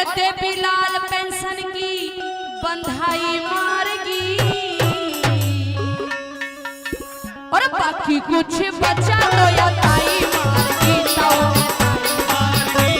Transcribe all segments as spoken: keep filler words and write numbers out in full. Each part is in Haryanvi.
देवी लाल पेंशन की बंधाई मारगी। और बाकी कुछ बचा तो या ताई मारगी, ताऊ ने ताई मारगी।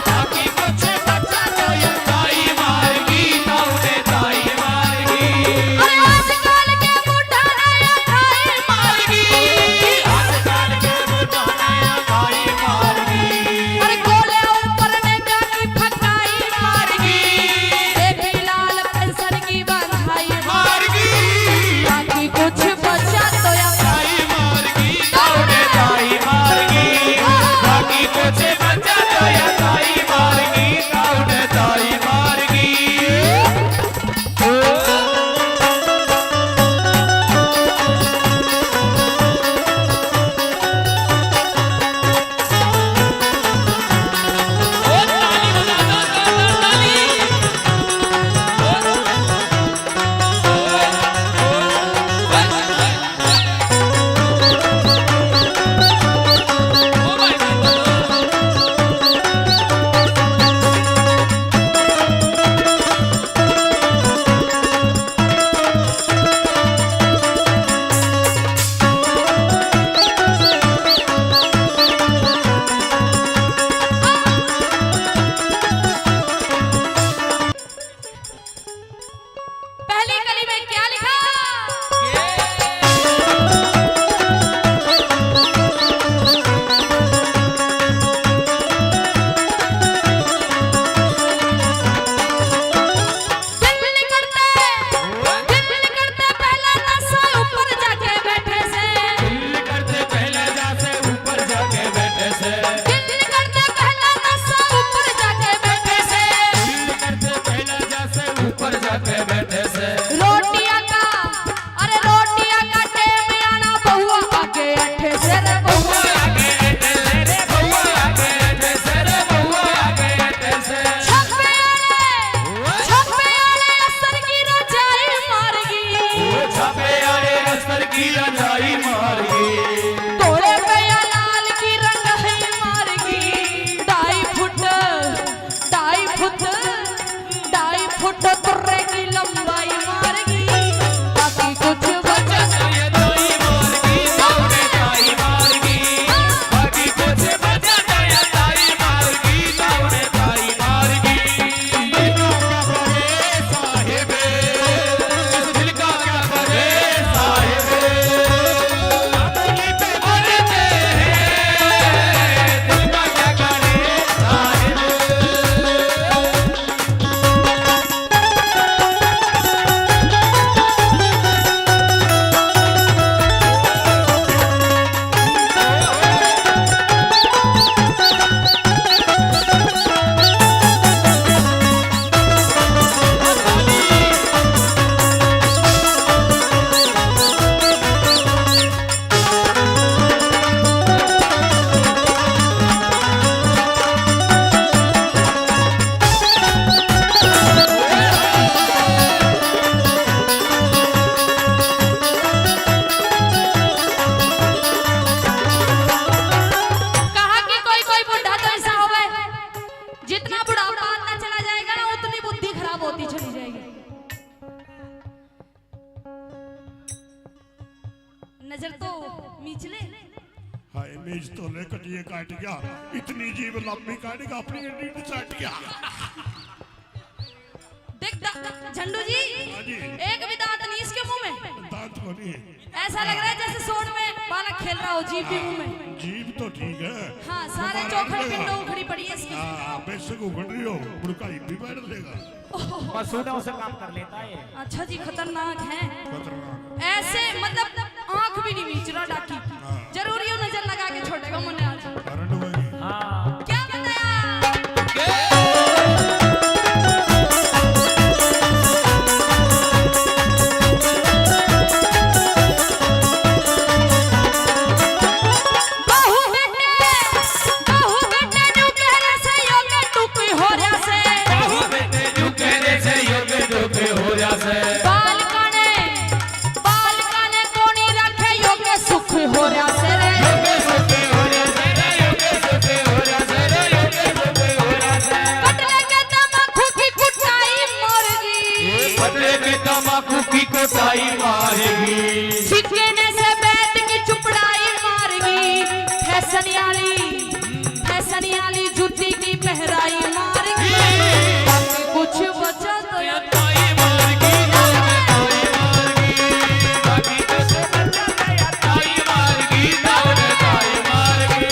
बाकी कुछ बचा तो या ताई मारगी, ताऊ ने ताई मारगी। अरे आजकल के बुढ़ा ने या ताई मारगी। आजकल के बुढ़ा ने या ताई मारगी। अरे गोले ऊपर ने गानी फकाई मारगी। देवी लाल पेंशन की बंधाई मारगी। बाकी कुछ बचा तो या ताई मारगी, ताऊ ने ताई मारगी। बाकी कुछ बचा तो या ताई मारगी, ताऊ ने ताई मारगी। पहली कली में क्या लिखा? दिल करते, दिल करते पहला नशा ऊपर जाके बैठे से। दिल करते पहला नशा ऊपर जाके बैठे से। दिल करते पहला नशा ऊपर जाके बैठे से। दिल करते पहला नशा ऊपर जाके बैठे से। रोटियां का, अरे रोटियां का टेम आना बहुआ आगे अठे से रे बहुआ। बहुआ आगे अठे से रे बहुआ आगे अठे से रे बहुआ आगे अठे से। छप्पे आले, छप्पे आले असर की रजाई मारगी। ओ छप्पे आले असर की रजाई मारगी। तोड़े पे या लाल की रंगही मारगी। ढाई फुट, ढाई फुट, ढाई फुट तुर्रे की लंबाई मारगी। बाकी कुछ बचा कहा कि कोई कोई बुढ़ा तो ऐसा होवे, जितना बुढ़ापा आता चला जाएगा ना, उतनी बुद्धि खराब होती चली जाएगी। नजर तो मीच ले। हाय, मीच तो ले, कटिए काट गया, इतनी जीभ लंबी काट गया, अपनी एड़ी चाट गया। देख दा-, झंडू जी, हाँ जी। एक भी दांत नहीं इसके मुंह में। दांत को नहीं। ऐसा लग रहा है जैसे सोन में बालक खेल रहा हो जीभ के मुंह में। जीभ तो ठीक है। हाँ, सारे चौखड़ पिंडों उखड़ी पड़ी है इसकी। हाँ, बेशक उखड़ रही हो, बुढ़का भी बैठ लेगा। ओह। बस सुना उसे काम कर लेता है। अच्छा जी, खतरनाक है। खतरनाक। ऐसे मतलब आंख भी नहीं मीच रहा डाकी। हाँ। जरूरी हो नजर लगा के छोड़ेगा मन्ने आज। करंट होगी। हाँ। क्या बताया? बहू बेटे, बहू बेटे न्यू कह रहे से यो के टुक हो रहा से। बहू बेटे न्यू कह रहे से यो के टुक हो रहा से। बालका ने, बालका ने कोनी रखे यो के सुख हो रहा से रे। यो के सुख हो रहा से। की कोटाई मारेगी। छिक्के ने से बैठ की चुपड़ाई मारेगी। फैशन वाली, फैशन वाली जूती की पहराई मारेगी। बाकी कुछ बचा तो या ताई मारेगी, ताई मारेगी। बाकी कुछ बचा तो या ताई मारेगी, ताई मारेगी।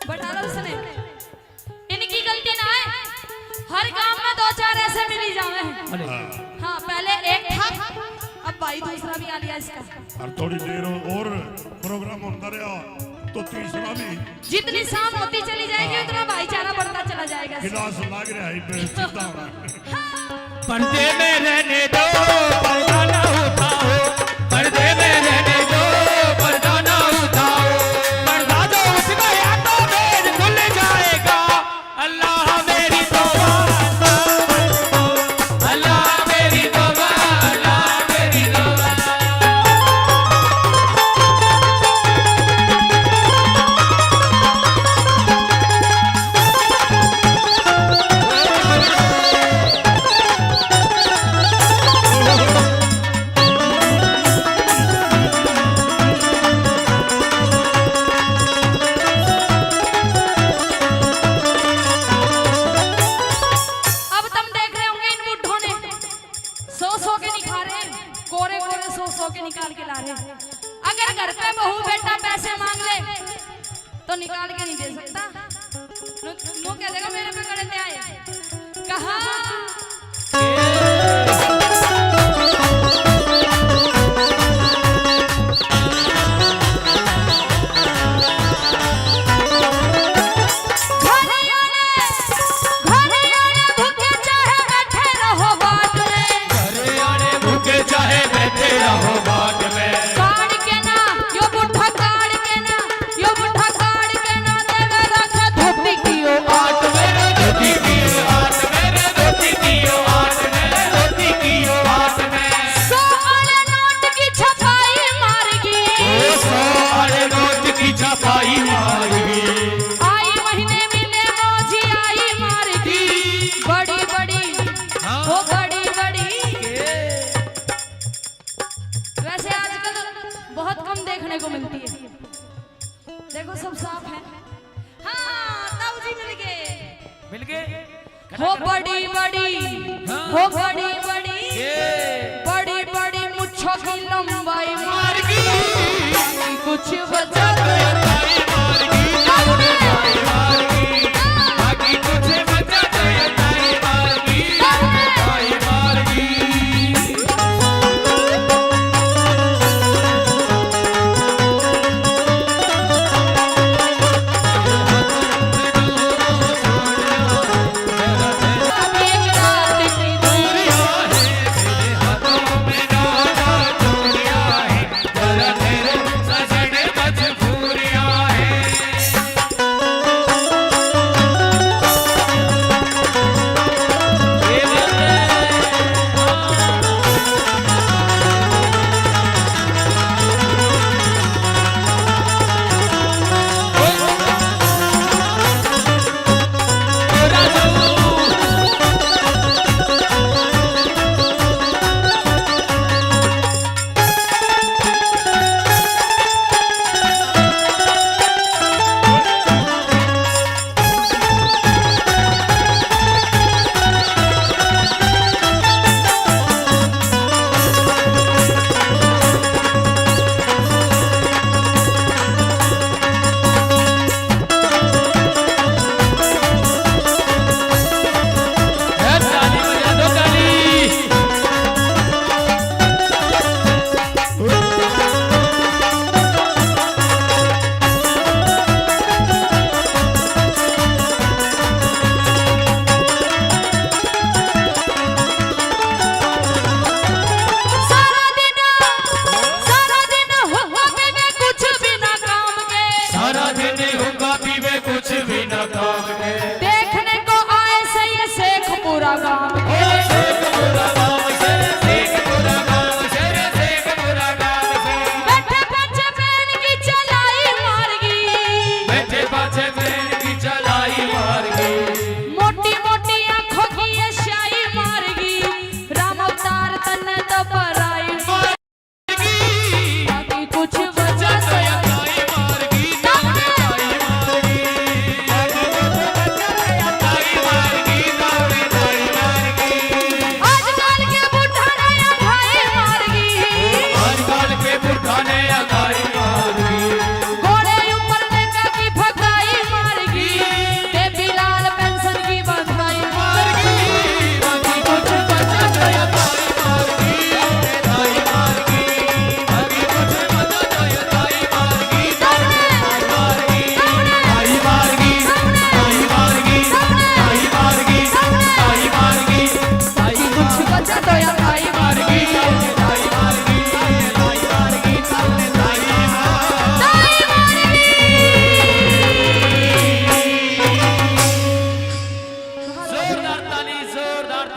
बैठा लो उसने। इनकी गलती ना है, हर गांव में दो चार ऐसे मिली जावे हैं। हाँ, पहले एक था, अब भाई दूसरा भी आ लिया इसका। और थोड़ी देर और प्रोग्राम होता रहा तो तीसरा भी। जितनी शाम होती चली जाएगी, हाँ, उतना भाईचारा बढ़ता चला जाएगा। गिलास लाग रहा है, इधर चिंता हो रहा है। पर्दे में रहने दो, पर्दा ना उठाओ। पर्दे में रहने दो, पर्दा ना उठाओ। पर्दा जो उठ गया तो भेद खुल जाएगा। अल्लाह मेरी तौबा, अल्लाह मेरी तौबा, अल्लाह मेरी तौबा। अब तुम देख रहे होंगे इन बूढ़ों ने सौ सौ के निखारे, कोरे कोरे सौ सौ के निकाल के ला रहे। अगर घर पे बहू बेटा पैसे मांग ले तो निकाल के नहीं दे सकता। नु-, मुंह कह देगा मेरे पे कड़े ते आए। कहा घरे आले, घरे आले भूखे चाहे बैठे रहो बाट में। घरे आले भूखे चाहे बैठे रहो बाट में। काढ़ के ना, यो बूढ़ा काढ़ के ना, यो बूढ़ा काढ़ के ना देवे रखे धोती की ओ आट में। धोती की ओ आट में, धोती की ओ आट में, धोती की ओ आट में। सौ वाले नोट की छपाई मारगी। ओ सौ वाले नोट की छपाई मारगी। आई महीने मिले मौजी आई मारगी। बड़ी बड़ी, हाँ। ओ बड़ी बड़ी। वैसे आजकल बहुत कम देखने को मिलती है। देखो, सब साफ है। हाँ, ताऊ जी मिल गए। मिल गए। हो बड़ी बड़ी, हाँ। हो बड़ी बड़ी, ये। बड़ी बड़ी मुच्छों की लंबाई मारगी। कुछ बचा तो